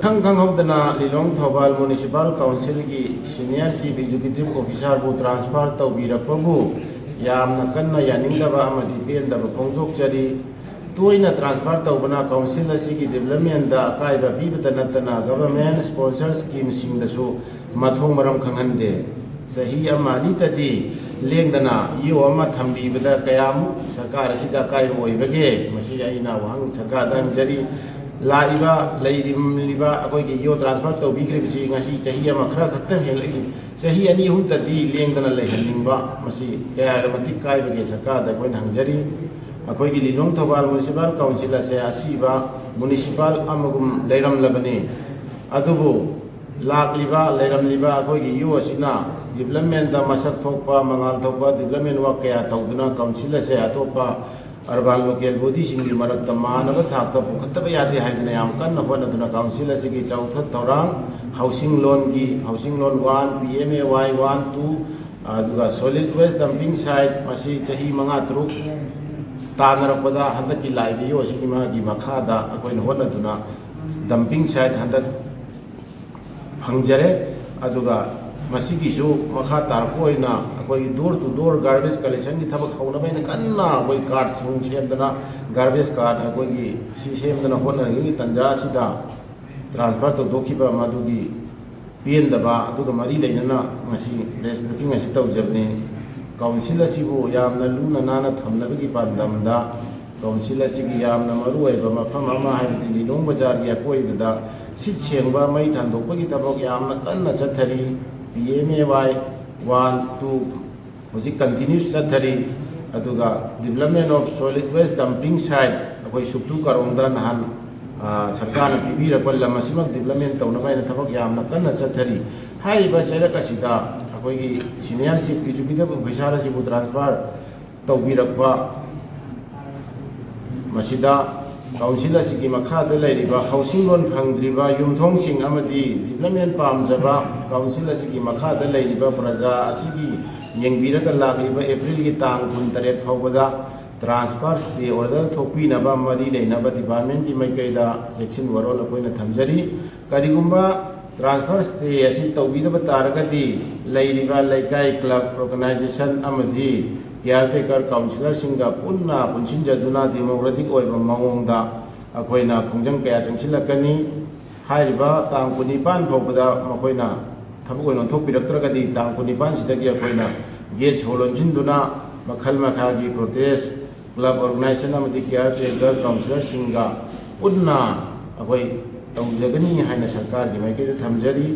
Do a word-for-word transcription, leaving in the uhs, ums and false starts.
ꯈꯪ ꯈꯪꯍꯧꯗꯅ ꯂꯤꯂꯣꯡ ꯊꯧꯕꯥꯜ ꯃ꯭ꯌꯨꯅꯤꯁꯤꯄꯥꯜ ꯀꯥꯎꯟꯁꯤꯜꯒꯤ ꯁꯤꯅꯤꯌꯔ ꯆꯤꯐ ꯑꯦꯛꯖꯤꯀ꯭ꯌꯨꯇꯤꯚ ꯑꯣꯐꯤꯁꯥꯔꯕꯨ ꯇ꯭ꯔꯥꯟꯁꯐꯔ ꯇꯧꯕꯤꯔꯛꯄꯕꯨ ꯌꯥꯝꯅ ꯀꯟꯅ ꯌꯥꯅꯤꯡꯗꯕ ꯑꯃꯗꯤ ꯄꯦꯟꯗꯕ ꯐꯣꯡꯗꯣꯛꯆꯔꯤ꯫ ꯇꯣꯏꯅ ꯇ꯭ꯔꯥꯟꯁꯐꯔ ꯇꯧꯕꯅ ꯀꯥꯎꯟꯁꯤꯜ ꯑꯁꯤꯒꯤ ꯗꯤꯕꯦꯂꯞꯃꯦꯟꯗ ꯑꯀꯥꯏꯕ ꯄꯤꯕꯇ ꯅꯠꯇꯅ ꯒꯚꯔꯟꯃꯦꯟꯠ ꯁ꯭ꯄꯣꯟꯁꯔ ꯁ꯭ꯀꯤꯝꯁꯤꯡꯗꯁꯨ ꯃꯊꯣꯡ ꯃꯔꯝ ꯈꯪꯍꯟꯗꯦ꯫ ꯆꯍꯤ ꯑꯃ ꯑꯅꯤꯇꯗꯤ ꯂꯦꯡꯗꯅ ꯏ ꯑꯣ ꯑꯃ ꯊꯝꯕꯤꯕꯗ ꯀꯌꯥꯃꯨꯛ ꯁꯔꯀꯥꯔ ꯑꯁꯤꯗ ꯑꯀꯥꯏꯕ ꯑꯣꯏꯕꯒꯦ? ꯃꯁꯤ ꯑꯩꯅ ꯋꯥꯍꯪ ꯁꯔꯀꯥꯔꯗ ꯍꯪꯖꯔꯤ꯫ ꯂꯥꯛꯏꯕ ꯂꯩꯔꯤꯕ ꯑꯩꯈꯣꯏꯒꯤ ꯏ ꯑꯣ ꯇ꯭ꯔꯥꯟꯁꯐꯔ ꯇꯧꯕꯤꯈ꯭ꯔꯤꯕꯁꯤ ꯉꯁꯤ ꯆꯍꯤ ꯑꯃ ꯈꯔ ꯈꯛꯇꯪ ꯍꯦꯜꯂꯛꯏ, ꯆꯍꯤ ꯑꯅꯤ ꯑꯍꯨꯝꯇꯗꯤ ꯂꯦꯡꯗꯅ ꯂꯩꯍꯟꯅꯤꯡꯕ, ꯃꯁꯤ ꯀꯌꯥꯒꯤ ꯃꯇꯤꯛ ꯀꯥꯏꯕꯒꯦ ꯁꯔꯀꯥꯔꯗ ꯑꯩꯈꯣꯏꯅ ꯍꯪꯖꯔꯤ꯫ ꯑꯩꯈꯣꯏꯒꯤ ꯂꯤꯂꯣꯡ ꯊꯧꯕꯥꯜ ꯃ꯭ꯌꯨꯅꯤꯁꯤꯄꯥꯜ ꯀꯥꯎꯟꯁꯤꯜ ꯑꯁꯦ ꯑꯁꯤꯕ ꯃ꯭ꯌꯨꯅꯤꯁꯤꯄꯥꯜ ꯑꯃꯒꯨꯝ ꯂꯩꯔꯝꯂꯕꯅꯤ꯫ ꯑꯗꯨꯕꯨ ꯂꯥꯛꯂꯤꯕ, ꯂꯩꯔꯝꯂꯤꯕ ꯑꯩꯈꯣꯏꯒꯤ ꯏ ꯑꯣ ꯑꯁꯤꯅ ꯗꯤꯕꯦꯂꯞꯃꯦꯟꯗ ꯃꯁꯛ ꯊꯣꯛꯄ, ꯃꯉꯥꯜ ꯊꯣꯛꯄ ꯗꯤꯕꯦꯂꯞꯃꯦꯟ ꯋꯥꯔꯛ ꯀꯌꯥ ꯇꯧꯗꯨꯅ ꯀꯥꯎꯟꯁꯤꯜ ꯑꯁꯦ ꯑꯇꯣꯞꯄ ꯑꯔꯕꯥꯟ ꯂꯣꯀꯦꯜ ꯕꯣꯗꯤꯁꯤꯡꯒꯤ ꯃꯔꯛꯇ ꯃꯥꯟꯅꯕ ꯊꯥꯛꯇ ꯄꯨꯈꯠꯇꯕ ꯌꯥꯗꯦ ꯍꯥꯏꯗꯨꯅ ꯌꯥꯝ ꯀꯟꯅ ꯍꯣꯠꯅꯗꯨꯅ ꯀꯥꯎꯟꯁꯤꯜ ꯑꯁꯤꯒꯤ ꯆꯥꯎꯊ ꯊꯧꯔꯥꯡ, ꯍꯥꯎꯁꯤꯡ ꯂꯣꯟꯒꯤ, housing loan one, P M A Y one, two, ꯑꯗꯨꯒ ꯁꯣꯂꯤꯗ ꯋꯦꯁ ꯗꯝꯄꯤꯡ ꯁꯥꯏꯠ, ꯃꯁꯤ ꯆꯍꯤ ꯃꯉꯥ ꯇꯔꯨꯛ ꯇꯥꯟꯅꯔꯛꯄꯗ ꯍꯟꯗꯛꯀꯤ ꯂꯥꯛꯏꯕ ꯏ ꯑꯣ ꯑꯁꯤꯒꯤ ꯃꯥꯒꯤ ꯃꯈꯥꯗ ꯑꯩꯈꯣꯏꯅ ꯍꯣꯠꯅꯗꯨꯅ ꯗꯝꯄꯤꯡ ꯁꯥꯏꯠ ꯍꯟꯗꯛ ꯐꯪꯖꯔꯦ꯫ ꯑꯗꯨꯒ ꯃꯁꯤꯒꯤꯁꯨ ꯃꯈꯥ ꯇꯥꯔꯛꯄ ꯑꯣꯏꯅ ꯑꯩꯈꯣꯏꯒꯤ door to door garbage collection ꯒꯤ ꯊꯕꯛ ꯍꯧꯅꯕ ꯍꯥꯏꯅ ꯀꯟꯅ ꯑꯩꯈꯣꯏ card ꯁꯨ ꯁꯦꯝꯗꯅ, garbage card ꯑꯩꯈꯣꯏꯒꯤ ꯁꯤ ꯁꯦꯝꯗꯅ ꯍꯣꯠꯅꯔꯤꯉꯩꯒꯤ ꯇꯥꯟꯖꯥ ꯑꯁꯤꯗ transfer ꯇꯧꯊꯣꯛꯈꯤꯕ ꯃꯗꯨꯒꯤ ꯄꯦꯟꯗꯕ ꯑꯗꯨꯒ ꯃꯔꯤ ꯂꯩꯅꯅ ꯉꯁꯤ press briefing ꯑꯁꯤ ꯇꯧꯖꯕꯅꯤ꯫ ꯀꯥꯎꯟꯁꯤꯜ ꯑꯁꯤꯕꯨ ꯌꯥꯝꯅ ꯂꯨꯅ ꯅꯥꯟꯅ ꯊꯝꯅꯕꯒꯤ ꯄꯥꯟꯗꯝꯗ ꯀꯥꯎꯟꯁꯤꯜ ꯑꯁꯤꯒꯤ ꯌꯥꯝꯅ ꯃꯔꯨꯑꯣꯏꯕ ꯃꯐꯝ ꯑꯃ ꯍꯥꯏꯕꯗꯤ ꯂꯤꯂꯣꯡ ꯕꯖꯥꯔꯒꯤ ꯑꯀꯣꯏꯕꯗ ꯁꯤꯠ ꯁꯦꯡꯕ, ꯃꯩ ꯊꯥꯟꯗꯣꯛꯄꯒꯤ ꯊꯕꯛ ꯌꯥꯝꯅ ꯀꯟꯅ ꯆꯠꯊꯔꯤ꯫ P M A Y one, two ꯍꯧꯖꯤꯛ continuous ꯆꯠꯊꯔꯤ꯫ ꯑꯗꯨꯒ development of solid waste dumping site ꯑꯩꯈꯣꯏ ꯁꯨꯛꯇꯨ ꯀꯥꯔꯣꯡꯗ ꯅꯍꯥꯟ, ꯑ, ꯁꯔꯀꯥꯔꯅ ꯄꯤꯕꯤꯔꯛꯄ ꯂꯝ ꯑꯁꯤꯃꯛ development ꯇꯧꯅꯕ ꯍꯥꯏꯅ ꯊꯕꯛ ꯌꯥꯝꯅ ꯀꯟꯅ ꯆꯠꯊꯔꯤ꯫ ꯍꯥꯏꯔꯤꯕ ꯆꯩꯔꯛ ꯑꯁꯤꯗ ꯑꯩꯈꯣꯏꯒꯤ senior chief executive officer ꯑꯁꯤꯕꯨ transfer ꯇꯧꯕꯤꯔꯛꯄ ꯃꯁꯤꯗ ꯀꯥꯎꯟꯁꯤꯜ ꯑꯁꯤꯒꯤ ꯃꯈꯥꯗ ꯂꯩꯔꯤꯕ ꯍꯥꯎꯁꯤꯡ ꯂꯣꯟ ꯐꯪꯗ꯭ꯔꯤꯕ ꯌꯨꯝꯊꯣꯡꯁꯤꯡ ꯑꯃꯗꯤ development ꯄꯥꯝꯖꯕ ꯀꯥꯎꯟꯁꯤꯜ ꯑꯁꯤꯒꯤ ꯃꯈꯥꯗ ꯂꯩꯔꯤꯕ ꯄ꯭ꯔꯖꯥ ꯑꯁꯤꯒꯤ ꯌꯦꯡꯕꯤꯔꯒ ꯂꯥꯛꯂꯤꯕ ꯑꯦꯄ꯭ꯔꯤꯜꯒꯤ ꯇꯥꯡ ꯀꯨꯟꯇꯔꯦꯠ ꯐꯥꯎꯕꯗ transfer stay order ꯊꯣꯛꯄꯤꯅꯕ ꯃꯔꯤ ꯂꯩꯅꯕ departmentꯀꯤ ꯃꯥꯏꯀꯩꯗ ꯆꯦꯛꯁꯤꯟ ꯋꯥꯔꯣꯜ ꯑꯩꯈꯣꯏꯅ ꯊꯝꯖꯔꯤ꯫ ꯀꯔꯤꯒꯨꯝꯕ transfer stay ꯑꯁꯤ ꯇꯧꯕꯤꯗꯕ ꯇꯥꯔꯒꯗꯤ, ꯂꯩꯔꯤꯕ ꯂꯩꯀꯥꯏ, club, organization ꯑꯃꯗꯤ caretaker councillorꯁꯤꯡꯒ ꯄꯨꯟꯅ ꯄꯨꯟꯁꯤꯟꯖꯗꯨꯅ democratic ꯑꯣꯏꯕ ꯃꯑꯣꯡꯗ ꯑꯩꯈꯣꯏꯅ ꯈꯣꯡꯖꯪ ꯀꯌꯥ ꯆꯪꯁꯤꯜꯂꯛꯀꯅꯤ꯫ ꯍꯥꯏꯔꯤꯕ ꯇꯥꯡ ꯀꯨꯟꯅꯤꯄꯥꯟ ꯐꯥꯎꯕꯗ ꯃꯈꯣꯏꯅ ꯊꯕꯛ ꯑꯣꯏꯅ ꯑꯣꯟꯊꯣꯛꯄꯤꯔꯛꯇ꯭ꯔꯒꯗꯤ, ꯇꯥꯡ ꯀꯨꯟꯅꯤꯄꯥꯟꯁꯤꯗꯒꯤ ꯑꯩꯈꯣꯏꯅ ꯒꯦꯠ ꯁꯣ ꯂꯣꯟꯁꯤꯟꯗꯨꯅ ꯃꯈꯜ ꯃꯈꯥꯒꯤ protest, club organization ꯑꯃꯗꯤ caretaker councillorꯁꯤꯡꯒ ꯄꯨꯟꯅ ꯑꯩꯈꯣꯏ ꯇꯧꯖꯒꯅꯤ ꯍꯥꯏꯅ ꯁꯔꯀꯥꯔꯒꯤ ꯃꯥꯏꯀꯩꯗ ꯊꯝꯖꯔꯤ꯫